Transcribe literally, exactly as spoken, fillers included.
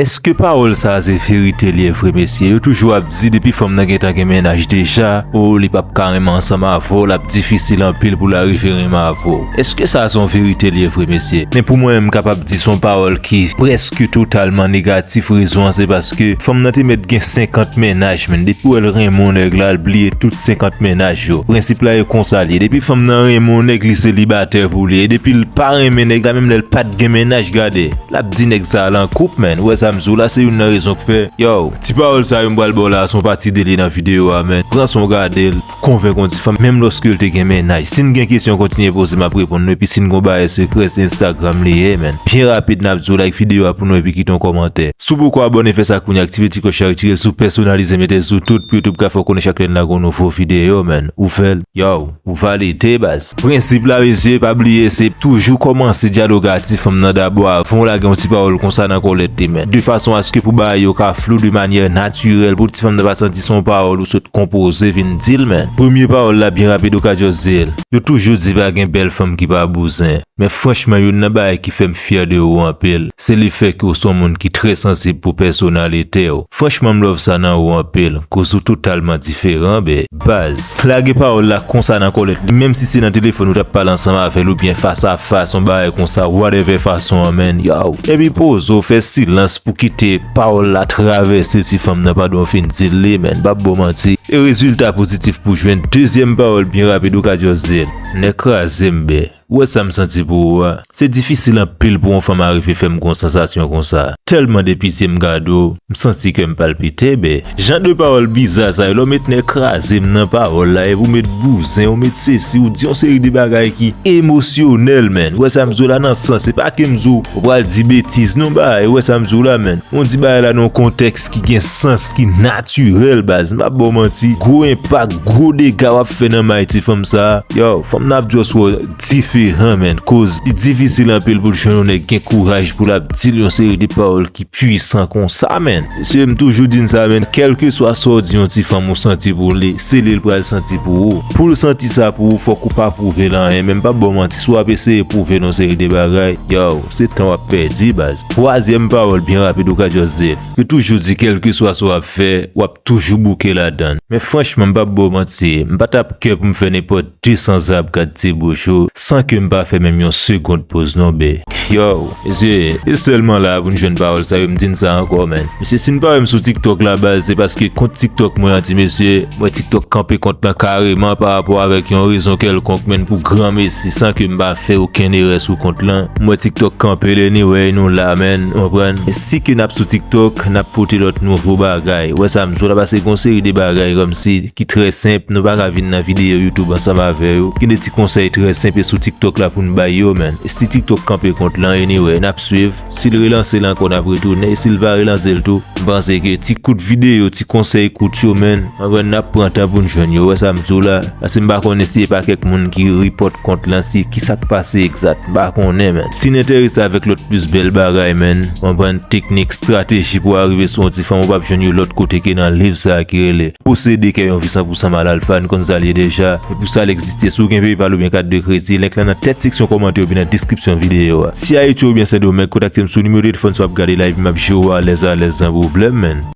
Èske pawòl sa a se verite l ye vre, mesye? Yo toujou ap di depi fanm nan gentan gen mennaj deja, o, li p ap ka renmen ansanm avè w, l ap difisil anpil pou l arive renmen avè w. Èske sa a se yon verite l ye vre, mesye? Men pou mwen, m kapab di se yon pawòl ki prèske totalman negatif. Rezon an se paske fanm nan te mèt gen senkant mennaj, men depi w wè l renmen yon nèg la, l bliye tout senkant mennaj yo. Prensip la e konsa l ye. Depi fanm nan renmen yon nèg, li selibatè pou li. E depi l pa renmen nèg la, menm lè l pa t gen mennaj, gade. L ap di nèg sa a l an koup, men. Ou wè sa m di w la, se youn nan rezon k fè. Yo, ti pawòl sa yo m pral ba w la, se yon pati de li nan videyo a, men. Pran son gade l, konvenk yon ti fanm, menm lòske l te gen mennaj. Si n gen kesyon, kontinye poze, m ap reponn nou. Epi si n gen yon bagay sekrè, se Instagram li ye, men. Byen rapid, n ap di w like videyo a pou nou, epi kite yon kòmantè. Si w poko abòne, fè sa kounye a, aktive ti klòch la, retire l sou pèsonalize, mete l sou tout, pou YouTube ka fè w konnen chak lè n lage yon nouvo videyo, men. Ou fè l, yo. Ou valide, baz. Prensip la, mesye, pa bliye, se toujou kòmanse dyaloge a ti fanm nan dabò avan w lage yon ti pawòl konsa nan kòlèt li, men. De fason aske pou bagay yo ka flou de manyè natirèl, pou ti fanm nan pa santi se yon pawòl ou sot konpoze vin di l, men. Premye pawòl la, byen rapid, ou ka just di l. Yo toujou di pa gen bèl fanm ki pa bouzen. Men franchman, youn nan bagay ki fè m fyè de ou anpil, se lefètke ou se yon moun ki trè sansib pou pèsonalite w. Franchman, m love sa nan ou anpil, koz ou totalman diferan, be. Baz, lage pawòl la konsa nan kòlèt li, menm si se nan telefòn ou t ap pale ansanm avè l oubyen fas a fas, yon bagay konsa, whatever fason an, man, yo. Epi poze w, fè silans pou kite pawòl la travèse ti fanm nan pandan w fin di l li, man, m p ap ba w manti. E rezilta pozitif pou jwenn. Dezyèm pawòl byen rapid, ou ka just di l. Nèk kraze m, be. Ou wè sa m santi pou ou a? Se difisil anpil pou yon fanm arive fè m gon sansasyon konsa. Tèlman depi zye m gade w, m santi kè m palpite, be. Jan de pawòl biza sa yo, lè w met nèk kraze m nan pawòl la, epi w met bouzen, w met sesi, w di yon seri de bagay ki emosyonèl, man. Ou wè sa m di w la nan sans, se pa ke m di w, ou pral di betiz, non, bay, ou wè sa m di w la, man. Ou di bagay la nan yon kontèks ki gen sans, ki natirèl, baz. M p ap ba w manti. Gwo enpak, gwo dega w ap fè nan may ti fanm sa a. Yo, fanm nan ap just wè w diferan, man. Koz li difisil anpil pou l jwenn yon nèg gen kouraj pou l ap di l yon seri de pawòl ki pwisan konsa, man. Mesye, m toujou di n sa, man. Kèlkeswa sa w di yon ti fanm ou santi pou li, se li l pral santi pou ou. Pou l santi sa pou ou, fòk ou pa pwouve l anyen. Men m p ap ba w manti, si w ap eseye pwouve l yon seri de bagay, yo, se tan w ap pèdi, baz. Twazyèm pawòl byen rapid ou ka just di l. Yo toujou di kèlkeswa sa w ap fè, w ap toujou bouke ladan l. Men franchman, m p ap ba w manti, m pa t ap kè pou m fè nenpòt de san zab gad ti bouch ou, san ke m pa fè menm yon segond poz non, be. Yo, mesye, e sèlman la pou n jwenn pawòl sa yo, m di n sa ankò, man. Mesye, si n pa wè m sou TikTok la, baz, se paske kont TikTok mwen an, ti mesye, m wè TikTok kanpe kont lan kareman pa rapò avèk yon rezon kèlkonk, man, pou granmesi, san ke m pa fè okenn erè sou kont lan. M wè TikTok kanpe l anyway, nou la, man, ou konprann? Si ke n ap sou TikTok, n ap pote lòt nouvo bagay. Ou wè sa m di w la, pase gon seri de bagay kòmsi ki trè senp, nou pa ka vin nan videyo YouTube ansanm avè yo. Gen de ti konsèy trè senp e sou TikTok la pou n bay yo, man. E si TikTok kanpe kont lan, anyway, n ap swiv. Si l relanse l ankò, n ap retounen. E si l pa relanse l tou, m panse ke ti kout videyo, ti konsèy kout yo, man, anvan n ap pran tan pou n jwenn yo. Ou wè sa m di w la? Pase m pa konnen si e pa kèk moun ki repòt kont lan, si kisa k pase egzat. M pa konnen, man. Si n enterese avèk lòt plis bèl bagay, man, konprann teknik, estrateji pou w arive sou yon ti fanm, ou p ap jwenn yo lòt kote ke nan liv sa a ki rele Posede kè yon vi san pou san mal alfa, n konn sa l ye deja. E pou sa l egziste, si w gen PayPal oubyen kat de kredi, link lan nan tèt seksyon kòmantè oubyen nan deskripsyon videyo a. Si Ayiti oubyen Sendomeng, kontakte m sou nimewo telefòn sa w ap gade live, m ap jere w alèz alèz san pwoblèm, man.